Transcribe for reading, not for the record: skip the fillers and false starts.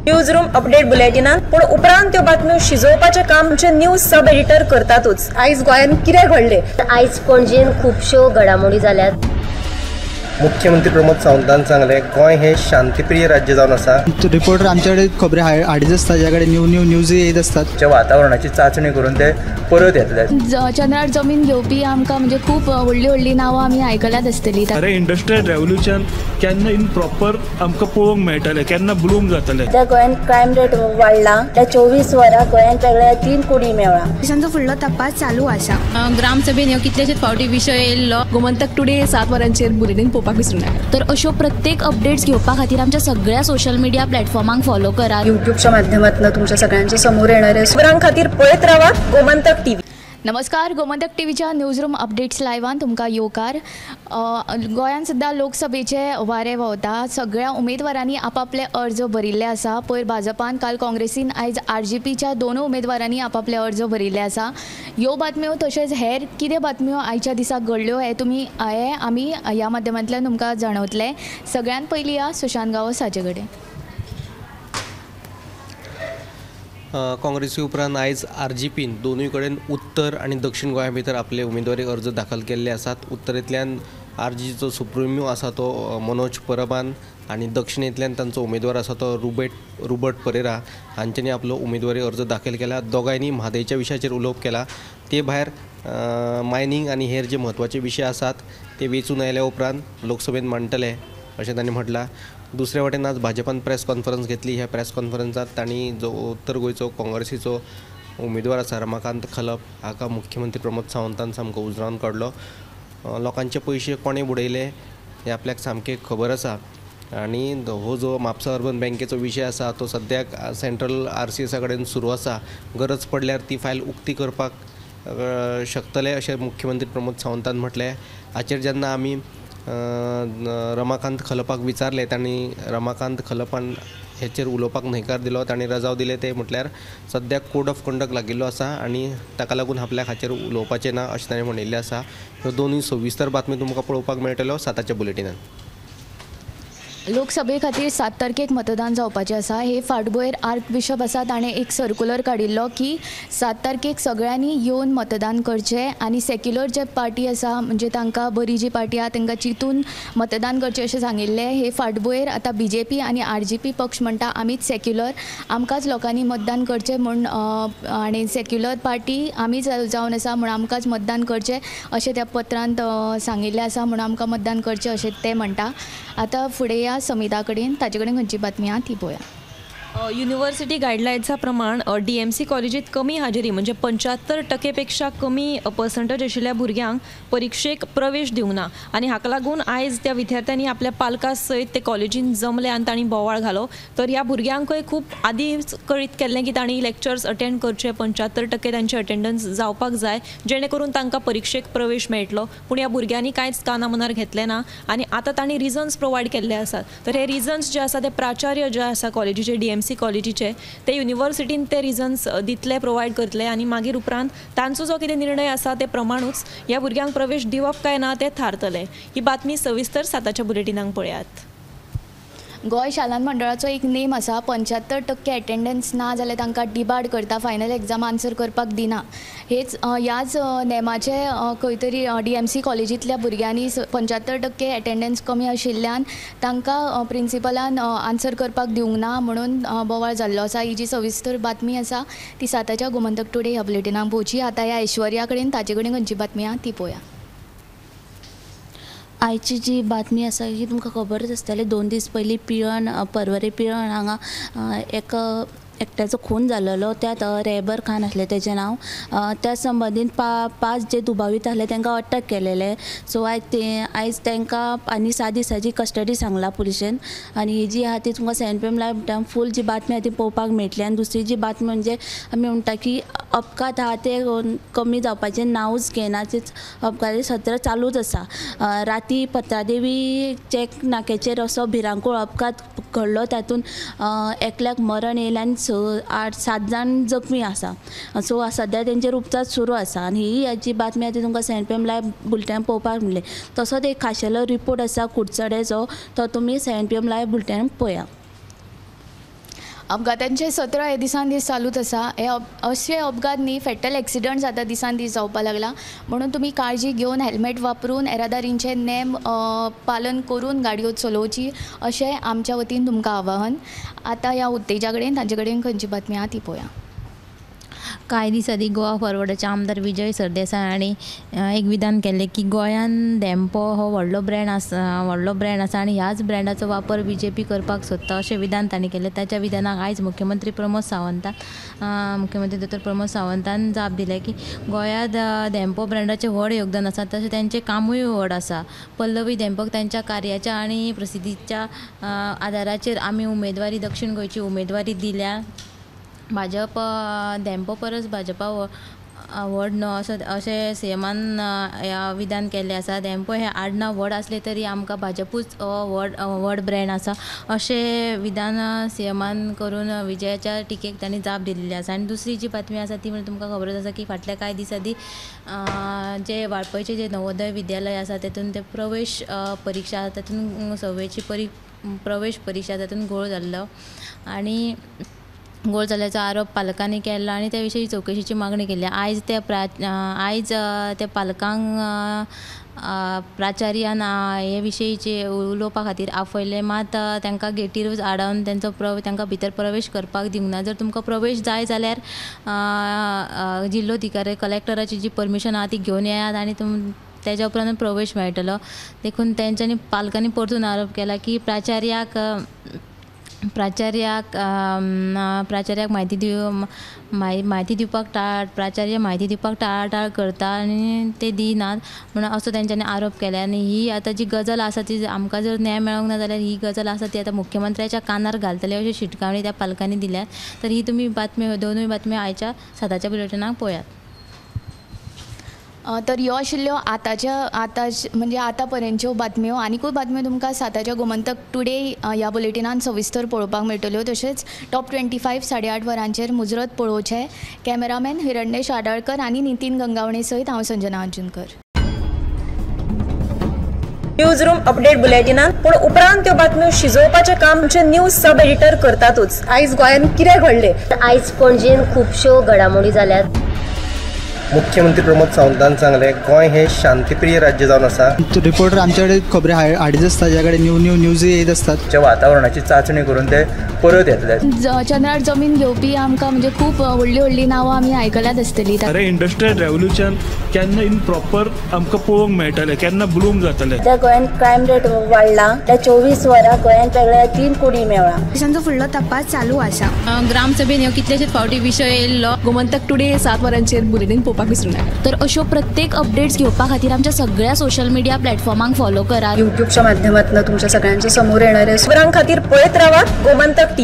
News room update बुलेटिनान, पूण उपरांत त्यो बातम्यो शिजोवपाचें काम आमचे न्यूज सब एडिटर करतातूच. आयज गोंयांत कितें घडलें? आयज पणजेन खुबश्यो घडामोडी जाल्यात. मुख्यमंत्री प्रमोद सावंतान सांगलें, गोंय हे शांतीप्रिय राज्य जावन आसा. रिपोर्टर आमच्याकडे खबरी हाडीत आसता, ज्या कडेन न्यू न्यू न्यूज येत आसतात. वातावरणाची चाचणी करून ते परत येतले. चंद्रार जमीन घेवपी आमकां म्हणजे खूब व्हडली व्हडली नांवां आमी आयकल्यात आसतली. अरे इंडस्ट्रियल रेव्होल्युशन केन्ना इन प्रॉपर आमकां पळोवंक मेळटलें, केन्ना ब्लूम जातलें. त्या गोंयांत क्रायम रेट वाडला, त्या 24 वरां गोंयांत वेगळ्या 3 कोटी मेळ्ळा. पोलिसांचो फुडलो तपास चालू आसा. ग्रामसभेन ह्यो कितलेशेच फावटी विशय येयल्लो. गोमंतक टुडे 7 वरांचेर बुलेटीन पळोवपाक विसरूं नाका. तर अश्यो प्रत्येक अपडेट्स घेवपा खातीर आमच्या सगळ्या सोशल मिडिया प्लॅटफॉर्मांक फॉलो करात. युट्यूबच्या माध्यमातून तुमच्या सगळ्यांच्या समोर येणाऱ्या खबरां खातीर पळयत रावात गोमंतक टीव्ही. नमस्कार, गोमंतक टीव्हीच्या न्यूज रूम अपडेट्स लायव्हान तुमकां येवकार. गोंयांत सुद्दां लोकसभेचे वारे व्हांवता. सगळ्या उमेदवारांनी आपापले अर्ज भरिल्ले आसा. पयर भाजपान, काल काँग्रेसीन, आयज आरजीपीच्या दोनूय उमेदवारांनी आपापले अर्ज भरिल्ले आसा. ह्यो बातम्यो तशेंच हेर कितें बातम्यो आयच्या दिसाक घडल्यो हे तुमी हे आमी ह्या माध्यमांतल्यान तुमकां जाणवतले. सगळ्यांत पयलीं या सुशांत गांवस हाचे कडेन. काँग्रेसी उपरांत आयज आरजीपीन दोनूय कडेन उत्तर आनी दक्षिण गोंया भितर आपले उमेदवारी अर्ज दाखल केल्ले आसात. उत्तरेंतल्यान आरजीचो सुप्रिमो आसा तो मनोज परबान आनी दक्षिणेंतल्यान तांचो उमेदवार आसा तो रुबर्ट परेरा हांच्यांनी आपलो उमेदवारी अर्ज दाखल केला. दोगांयनी म्हादयच्या विशयाचेर उलोवप केला. ते भायर मायनींग आनी हेर जे म्हत्वाचे विशय आसात ते वेंचून आयल्या उपरांत लोकसभेंत मांडटले अशें तांणी म्हटलां. दुसरे वटेन आज भाजपान प्रेस कॉन्फरन्स घेतली. ह्या प्रेस कॉन्फरन्सांत तांणी जो उत्तर गोंयचो काँग्रेसीचो उमेदवार आसा रमाकांत खलप हाका मुख्यमंत्री प्रमोद सावंतान सामको उजरावन काडलो. लोकांचे पयशे कोणें बुडयले हें आपल्याक सामकें खबर आसा आनी हो जो म्हापसा अर्बन बँकेचो विशय आसा तो सद्याक सेंट्रल आरसीएसा कडेन सुरू आसा. गरज पडल्यार ती फायल उक्ती करपाक शकतले अशें मुख्यमंत्री प्रमोद सावंतान म्हटलें. हाचेर जेन्ना आमी रमाकांत खलपाक विचारलें, तांणी रमाकांत खलपान हेचेर उलोवपाक न्हयकार दिलो. तांणी रजाव दिले ते म्हटल्यार सद्याक कोड ऑफ कंडक्ट लागिल्लो आसा आनी ताका लागून आपल्याक हाचेर उलोवपाचें ना अशें ताणें म्हणिल्लें आसा. ह्यो दोनूय सविस्तर बातमी तुमकां पळोवपाक मेळटल्यो 7च्या बुलेटिनान. लोकसभे खातीर 7 तारखेक मतदान जावपाचें आसा. हे फाटभुंयेर आर्क बिशप आसा ताणें एक सर्कुलर काडिल्लो की 7 तारखेक सगळ्यांनी येवन मतदान करचें आनी सेक्युलर जे पार्टी आसा म्हणजे तांकां बरी जी पार्टी आसा तांकां चिंतून मतदान करचें अशें सांगिल्लें. हे फाटभुंयेर आतां बीजेपी आनी आरजीपी पक्ष म्हणटा आमीच सेक्युलर, आमकांच लोकांनी मतदान करचें म्हूण आनी सेक्युलर पार्टी आमीच जावन आसा म्हूण आमकांच मतदान करचें अशें त्या पत्रांत सांगिल्लें आसा, म्हूण आमकां मतदान करचें अशें ते म्हणटा. आतां फुडें या समिता कडेन, ताचे कडेन खंयची बातमी आहा ती पळोवया. युनिव्हर्सिटी गायडलायन्सा प्रमाण डीएमसी कॉलेजीत कमी हाजेरी म्हणजे 75% पेक्षा कमी पर्संटेज आशिल्ल्या भुरग्यांक परिक्षेक प्रवेश दिवंक ना आनी हाका लागून आयज त्या विद्यार्थ्यांनी आपल्या पालकां सयत ते कॉलेजीन जमले आनी तांणी बोवाळ घालो. तर ह्या भुरग्यांकय खूब आदींच कळीत केल्लें की तांणी लेक्चर्स अटेंड करचे, 75% तांची अटेंडन्स जावपाक जाय जेणे करून तांकां परिक्षेक प्रवेश मेळटलो. पूण ह्या भुरग्यांनी कांयच काना मनार घेतलें ना आनी आतां तांणी रिजन्स प्रोवायड केल्ले आसात. तर हे रिजन्स जे आसा ते प्राचार्य जे आसा कॉलेजीचे, डीएमसी कॉलेजीचे, ते युनिव्हर्सिटीन ते रिजन्स दितले, प्रोवायड करतले आनी मागीर उपरांत तांचो जो कितें निर्णय आसा ते प्रमाणूच ह्या भुरग्यांक प्रवेश दिवप काय ना ते थारतले. ही बातमी सविस्तर 7च्या बुलेटिनाक पळयात. गोंय शालांत मंडळाचो एक नेम आसा, 75% अटेंडन्स ना जाल्यार तांकां डिबार्ड करता, फायनल एग्जाम आन्सर करपाक दिना. हेच ह्याच नेमाचे खंय तरी डीएमसी कॉलेजींतल्या भुरग्यांनी 75% अटेंडन्स कमी आशिल्ल्यान तांकां प्रिंसिपलान आन्सर करपाक दिवंक ना म्हणून बोवाळ जाल्लो आसा. ही जी सविस्तर बातमी आसा ती 7च्या गोमंतक टुडे ह्या बुलेटिनाक पळोवची. आतां ह्या ऐश्वर्या कडेन, ताचे कडेन खंयची बातमी आहा ती पळोवया. आयची जी बातमी आसा ही तुमकां खबरच आसतली. 2 दीस पयलीं पिळर्ण, पर्वरे पिळर्ण हांगा एक एकट्याचो खून जाल्लो. त्यात रेबर खान आसलें तेजें नांव. त्या संबंदीत 5 जे दुबावीत आसले तांकां अटक केलेले. सो आयज तांकां आनी 7 दिसांची कस्टडी सांगला पुलिशेन. आनी ही जी आहा ती तुमकां 7 PM live फूल जी बातमी आहा ती पळोवपाक मेळटली. आनी दुसरी जी बातमी म्हणजे आमी म्हणटा की अपघात आहा ते कमी जावपाचें नांवूच घेना, अपघाताचें सत्र चालूच आसा. राती पत्रादेवी चॅक नाक्याचेर असो भिरांकूळ अपघात घडलो, तातूंत एकल्याक मरण येयलें आनी 6, 8, 7 जाण जखमी आसा. सो सद्या तेंचेर उपचार सुरू आसा. आनी ही जी बातमी आहा ती तुमकां 7 PM live bulletin पळोवपाक मेळ्ळी. तसोच एक खाशेलो रिपोर्ट आसा कुडचडेचो, तो तुमी 7 PM live bulletin पळया. अपघातांचे सत्र हे दिसान दीस चालूच आसा. हे अशे अपघात न्ही, फेटल एक्सिडंट्स आतां दिसान दीस जावपाक लागला. म्हणून तुमी काळजी घेवन हेल्मेट वापरून येरादारींचे नेम पालन करून गाडयो चलोवची अशें आमच्या वतीन तुमकां आवाहन. आतां ह्या उत्तेजा कडेन तांचे कडेन खंयची बातमी आहा ती पळोवया. कांय दीस आदीं गोवा फॉरवर्डाचे आमदार विजय सरदेसाय हांणी एक विधान केल्लें की गोंयान धेंपो हो व्हडलो ब्रँड आसा, आनी ह्याच ब्रँडाचो वापर बी जे पी करपाक सोदता अशें विधान तांणी केलें. ताच्या विधानाक आयज मुख्यमंत्री दोतोर प्रमोद सावंतान जाप दिल्या की गोंयांत धेंपो ब्रँडाचें व्हड योगदान आसा, तशें तांचें कामूय व्हड आसा. पल्लवी धेंपोक तांच्या कार्याच्या आनी प्रसिद्धीच्या आदाराचेर आमी उमेदवारी दक्षीण गोंयची उमेदवारी दिल्या. भाजप धेंपो परस भाजपा व्हड न्हू अशें सीएमान विधान केल्लें आसा. धेंपो हें आडनांव व्हड आसलें तरी आमकां भाजपूच व्हड ब्रँड आसा अशें विधान सीएमान करून विजयाच्या टिकेक तांणी जाप दिल्ली आसा. आनी दुसरी जी बातमी आसा ती म्हणल्यार तुमकां खबरच आसा की फाटल्या कांय दीस आदीं जे वाळपयचें जें नवोदय विद्यालय आसा तेतून ते प्रवेश परिक्षा आसा तातूंत सव्वेची प्रवेश परिक्षा तातूंत घोळ जाल्लो आनी घोळ जाल्ल्याचो आरोप पालकांनी केल्लो आनी त्या विशीं चवकशीची मागणी केली. आयज त्या पालकांक प्राचार्यान हे विशींचे उलोवपा खातीर आपयलें, मात तांकां गेटीरूच आडावन तांकां भितर प्रवेश करपाक दिवंक ना. जर तुमकां प्रवेश जाय जाल्यार जिल्लोधिकारी कलेक्टराची जी परमिशन आहा ती घेवन येयात आनी तेज्या उपरांत प्रवेश मेळटलो. देखून तेंच्यांनी पालकांनी परतून आरोप केला की प्राचार्याक म्हायती दिवपाक प्राचार्य म्हायती दिवपाक टाळाटाळ करता आनी ते दिनात म्हणून असो तेंच्यांनी आरोप केला. आनी ही आतां जी गजाल आसा ती आमकां जर न्याय मेळोंक ना जाल्यार ही गजाल आसा ती आतां मुख्यमंत्र्याच्या कानार घालतले अशी शिटकावणी त्या पालकांनी दिल्या. तर ही तुमी बातमी, दोनूय बातम्यो आयच्या साताच्या बुलेटिनाक पळयात. तर ह्यो आशिल्ल्यो आतां म्हणजे आतां पर्यंतच्यो बातम्यो. आनिकूय बातम्यो तुमकां साताच्या गोमंतक टुडे ह्या बुलेटिनान सविस्तर पळोवपाक मेळटल्यो. तशेंच टॉप 25 8:30 वरांचेर मुजरत पळोवचें. कॅमेरामॅन हिरण्येश आडाळकर आनी नितीन गंगावणे सयत हांव संजना अंजुनकर. न्यूज रूम अपडेट बुलेटिनान पूण उपरांत त्यो बातम्यो शिजोवपाचें काम आमचे न्यूज सब एडिटर करतातूच. आयज गोंयांत कितें घडलें, आयज पणजेन खुबश्यो घडामोडी जाल्यात. मुख्यमंत्री प्रमोद सावंतान सांगलें गोंय हे शांतीप्रिय राज्य जावन आसा. रिपोर्टर आमच्याकडे खबरी हाडीत आसता, ज्या कडेन न्यू न्यू न्यूज येत आसतात. वातावरणाची चाचणी करून ते परत येतले. चंद्रार जमीन घेवपी आमकां म्हणजे खूब व्हडली व्हडली नांवां आमी आयकल्यात आसतली. अरे इंडस्ट्रियल रेव्होल्युशन केन्ना इन प्रॉपर आमकां पळोवंक मेळटलें, केन्ना ब्लूम जातलें. सध्या गोंयांत क्रायम रेट वाडला. त्या 24 वरां गोंयांत वेगळ्या 3 कोटी मेळ्ळा. दिसांचो फुडलो तपास चालू आसा. ग्रामसभेन ह्यो कितलेशेच फावटी विशय येयल्लो. गोमंतक टुडे 7 वरांचेर बुलेटीन पळोवपाक विसरूं नाका. तर अश्यो प्रत्येक अपडेट्स घेवपा खातीर आमच्या सगळ्या सोशल मिडिया प्लॅटफॉर्मांक फॉलो करात. युट्यूबच्या माध्यमातून तुमच्या सगळ्यांच्या समोर येणारे खबरां खातीर पळयत रावात गोमंतक टीव्ही.